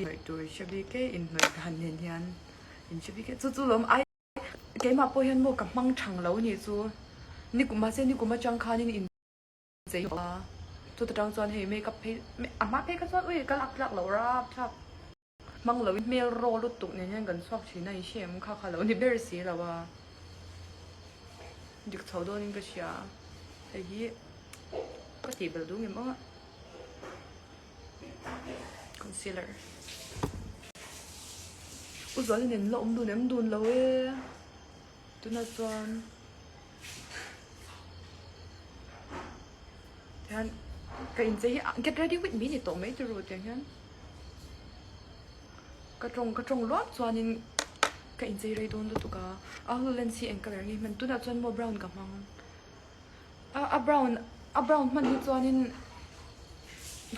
Hnawih tur hre bik e, inhnawih dan nen hian in hre bik e. Chu chu lawm ai keimah pawh hian maw ka hmang thang lo nih chu. Nikum mahse nikum atang khanin in chei a, chuta tang chuan hei makeup phei a hma phei kha chuan ui ka lak tlak loh rapthlak. Hmang loin hmel raw lutuk nen hian kan chhuak thin a, i hre em kha kha lo ni ber si lo a, dik chho dawnin ka hria, hei hi ka tih belh duh ngem ang a, concealer u Zuali nen la awm dun em dun lo e tunah chuan. Tihian ka inchei hi get ready with me ni tawh mai tiraw tiang hian ka tawng ka tawng luam chuanin ka inchei rei dawn lutuk a a hlu lens hi eng colour nge hman tunah chuan maw brown ka hmang a a brown a brown hman hi chuanin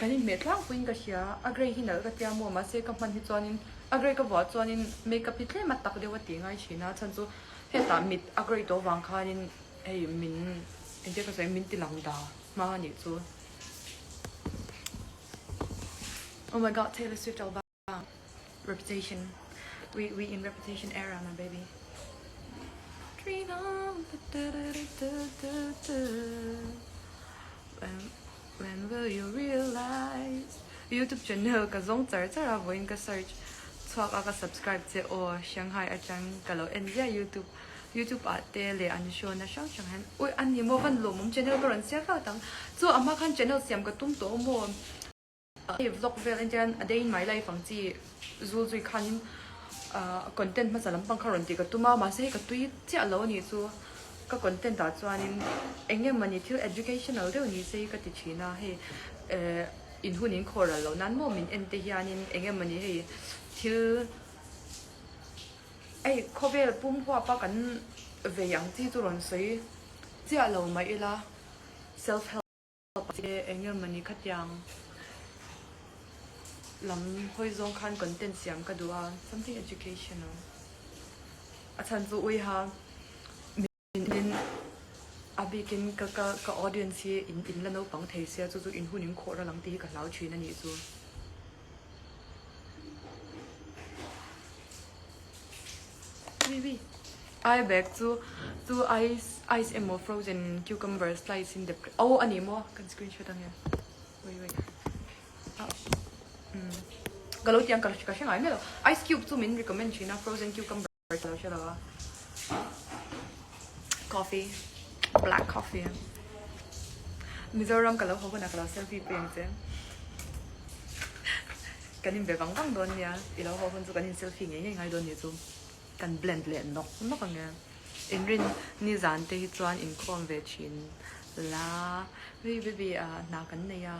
kan inhmeh tlangpuiin ka hria a grey hi nalh ka tia maw mahse ka hman hi chuanin a grey ka vuah chuanin makeup hi tlem a tak deuh a tih ngai thin a chhan chu hetah mit a grey tawh vang khanin. Hei min engtia ka sawi min ti lang da hma a nih chu. Oh my god Taylor Swift album Reputation we we in Reputation era my baby. Dream on when when will you realize YouTube channel ka zawng char char a vawiin ka search chhuak a ka subscribe che aw Shanghai atang ka lo en ziah YouTube Youtube ah te leh an show na hrang hrang hian ui a ni maw van lawmawm channel ka rawn siam vat ang chu a hma khan channel siam ka tum tawh maw hei vlog vel en hian a day in my life ang chi zul zui khanin ah content hmasa lampang kha rawn tih ka tum a mahse hei ka tui chiah lo a nih chu ka content ah chuanin eng emawni thil educational deuh ni se hi ka ti thin a hei eh in hun in khawh ral loh nan maw min en te hianin eng emawni hei thil Hei khawvel pum huapa kan vei ang chi chu rawn sawi chiah lo mah ila self help te eng emawni khatiang lam hawi zawng khan content siam ka duh a something educational a chhan chu uiha min a bikin ka ka ka audience hi in in la naupang thei sia chu chu in hun in khawh ral ang tih hi ka hlau thin a nih chu. Ai bag chu chu ice ice emaw frozen cucumber slice in dep oh a ni maw kan screenshot ang e wait wait ah umm ka lo ti ang ka ka hre ngai miah lo ice cube chu min recommend thin a frozen cucumber Ka lo hre lo a. Coffee. Black coffee. Mizoram ka lo haw hunah ka lo selfie pui ang che. Kan inbe vang vang dawn nia. I lo haw hun chu kan in selfie ngei ngei ngai dawn nia chu. Kan blend leh nawk nawk ang e. Inrin nizan te hi chuan inkhawm ve thin la. Hei baby ah hna kan nei a.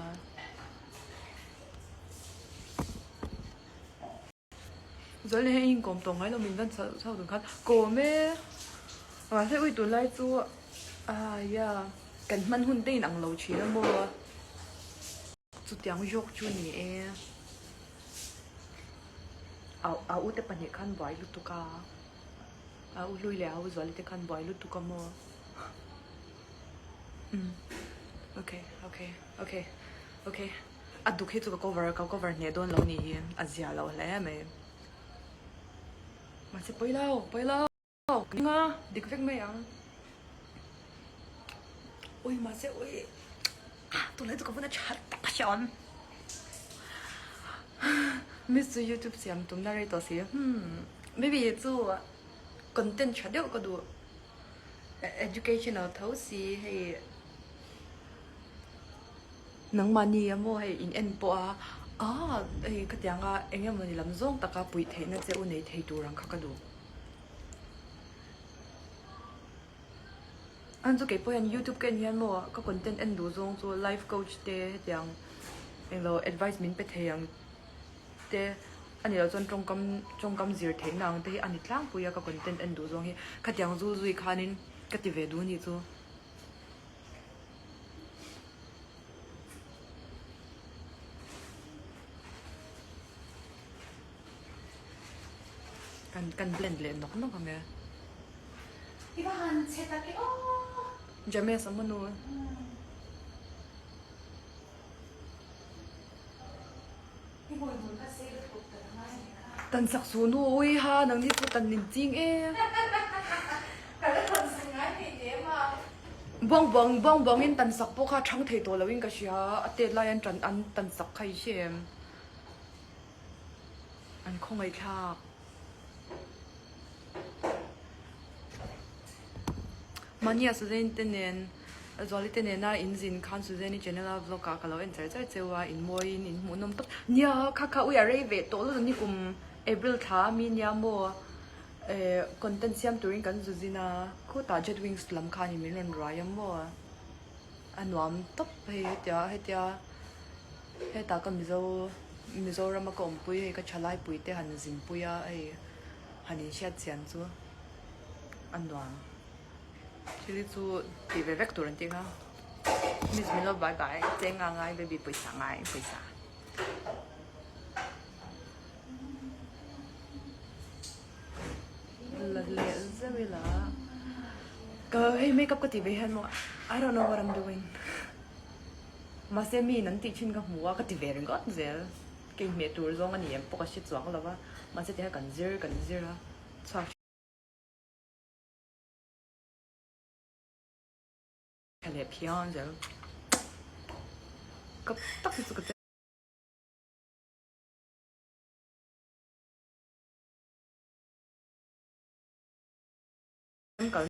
Zual leh hei inkawm tawh ngai lo min van chho chho dun khan kawm e mahse ui tunlai chu ah ya kan hman hun te in ang lo thin a maw chutiang zawk chu ni e a a u te pahnih khan buai lutuk a a u hlui leh a u zuali te khan buai lutuk a maw umm okay okay okay okay. A duk hi chu ka cover ka cover hneh dawn lo ni hi a zia lo hle mai. Mahse pawi lo pawi lo ka ning a dik vek mai ang. Ui mahse ui tunlai chu ka vun a that tak a hriawn. Miss chu youtube siam tumna rei tawh si hmm maybe chu content tha deuh ka duh educational tho si hei. Nangmahni a maw hei in en pawh a, ah hei khatiang a eng emawni lam zawng taka puih theihna che u nei thei tur ang kha ka duh. An chu keipawh hian youtube ka en hian maw ka content en duh zawng chu life coach te hetiang englo advice min pe thei ang te a nih loh chuan tawngkam tawngkam zir theihna ang te hi a ni tlangpui a ka content en duh zawng hi khatiang zul zui khanin ka ti ve duh a nih chu. Kan kan blend leh nawk nawk ang e. I va han chhe tak e aw. James a maw nu. I hmui hmul kha sei lutuk ta. Tan sak su nu ui ha nang ni chu tan nin ching e. Ka la tan sak ngai thei nem a. Buang buang buang buang in tan sak pawh kha thang thei tawh lo in ka hria a tet lai an tan an tan sak kha i hre em. An khawngaih thlak. Mahnia Suzanne te nen Zuali te nena in zin khan Suzanne-i channel a vlog ah ka lo en char char cheu a, in mawiin in hmuhnawm tawp. Nia, kha kha ui a rei ve tawh lutuk ni kum April thla a mi nia maw eh content siam turin kan zu zin a, khutah Jet Wings lam khanin min rawn ruai a maw, a nuam tawp hei hetia hetia hetah ka Mizo Mizoram a ka awmpui hei ka thalaipui te han zinpui a hei han inhriat chian chu a nuam. Thil hi chu tih ve vek tur an tih kha. Miss min lo bye bye cheng a ngai baby pawisa ngai pawisa. La leh zeuh ila ka hei makeup ka tih ve hian maw I don't know what I'm doing. Mahse mi in an tih thin ka hmu a ka ti ve ringawt zel. Ka inhmeh tur zawng a ni em pawh ka hre chuang lo va mahse tihian kan zir kan zir a chhuak Tha leh phian zel. Ka tak hi chu ka che.